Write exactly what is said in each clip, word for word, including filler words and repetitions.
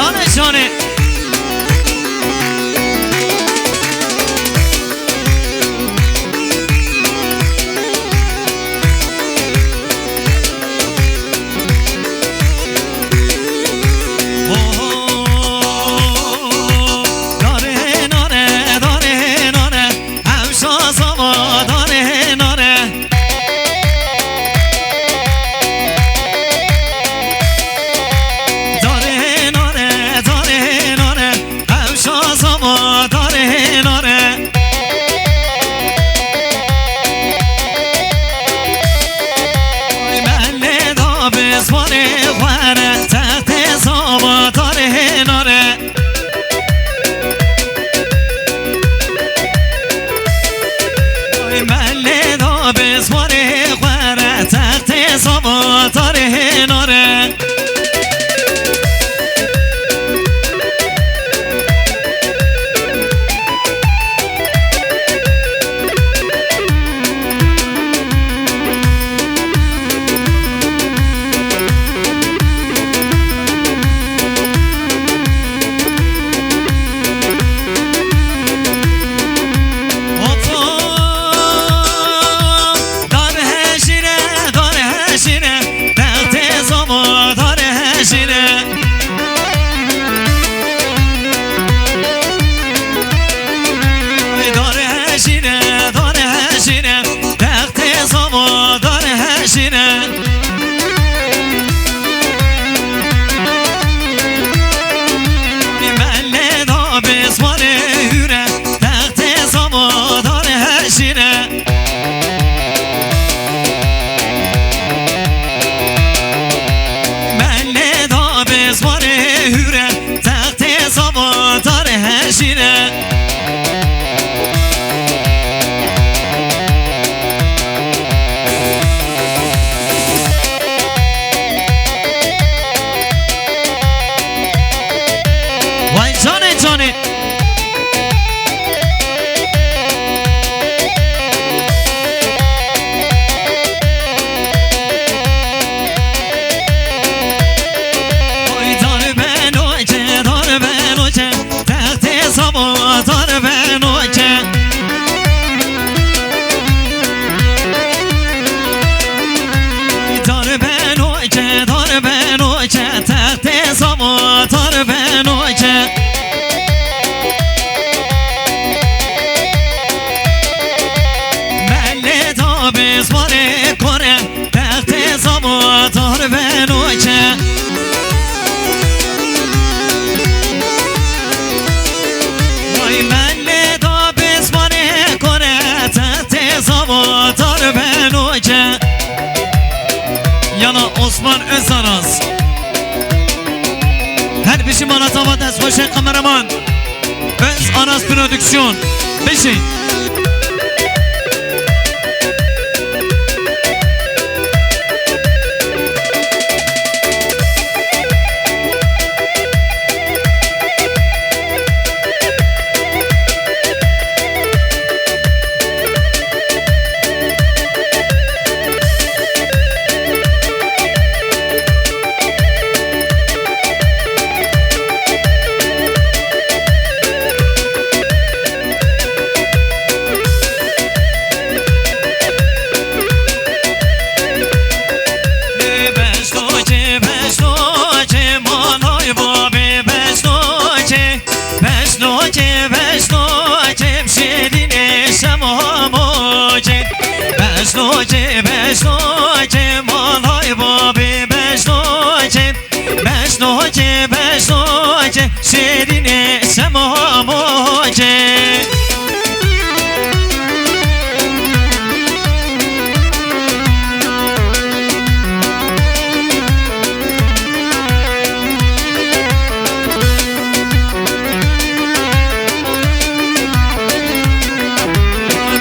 Canê, canê. Oho, darê nane, darê nane, ew şaza ma darê nane. Darê nane, darê nane, ew şaza ma darê nane. Ay, mele da bi zwarê xwe re, textê zama darê nane. Ay, mele da bi zwarê xwe re, textê zama darê nane. Hop, hop. Dar hejine, dar hejine, textê zama dar hejine. Dar hejine, dar hejine, textê zama dar hejine. Mele da bi zwarê hûre, textê zama dar hejine. Mele da bi zwarê hûre, textê zama dar hejine. Vay canê canê. Oy, dar beno ke, dar beno ke, textê zama dar beno ke. Dar beno ke, dar beno ke, textê zama dar beno ke. Mele da bi zwarê kore, textê zama dar beno ke. Vay, mele da bi zwarê kore, textê zama dar beno ke. Yana Osman Özanas. Her bijî mala tava dest xweşe kameraman. Öz Anas Prodüksiyon. Bijî. Beşnokê, beşnokê, manay babê beşnokê. Beşnokê, beşnokê, şêrînê şemamokê. Beşnokê, beşnokê, manay babê beşnokê. Beşnokê, beşnokê, şêrînê şemamokê.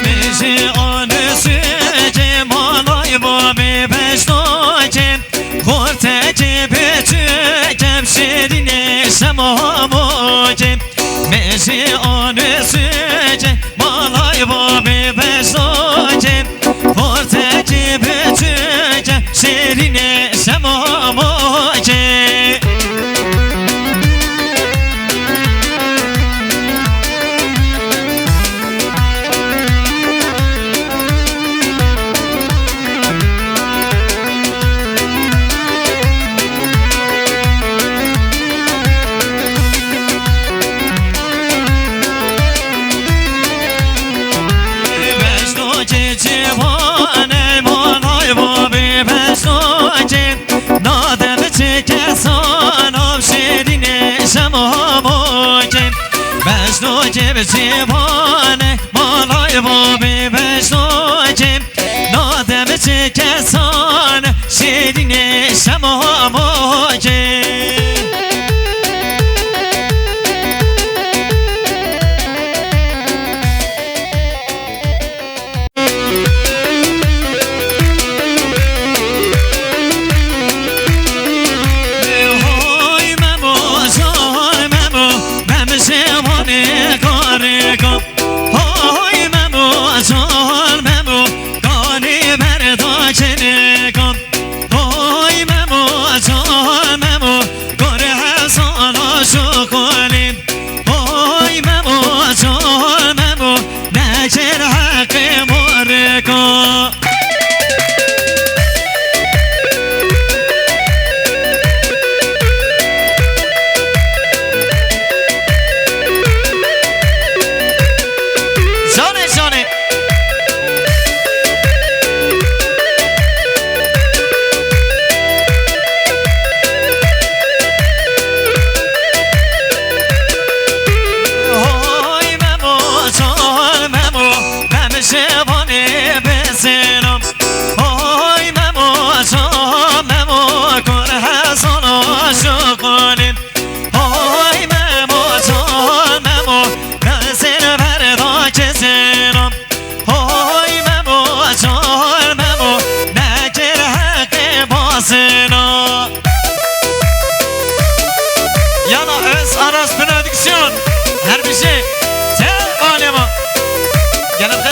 Mijê anê sê cemalay babê beşnokê. Xorteke beçe kem şêrînê Sana şêrînê şema mokê, beşnokê bi çêvane, malay babê beşnokê, nade bi çi kesane, şêrînê şema mokê. Hay Memo can Memo, Mem şevanê karê ka. Hay Memo can Memo, kanê berda çenê ka. Hay Memo can Memo, kar hesana şuxulî. Hay Memo can Memo, nekir heqê morika. Canê canê. Hay Memo can Memo, Mem şevanê bizênim. Hay Memo can Memo, kar hesana şuxulî. Hay Memo can Memo, bezên berda kesênim. Hay Memo can Memo, nekir heqê basêna. Yana Öz Aras Prodüksiyon. Her bir şey. Te alema. Gelin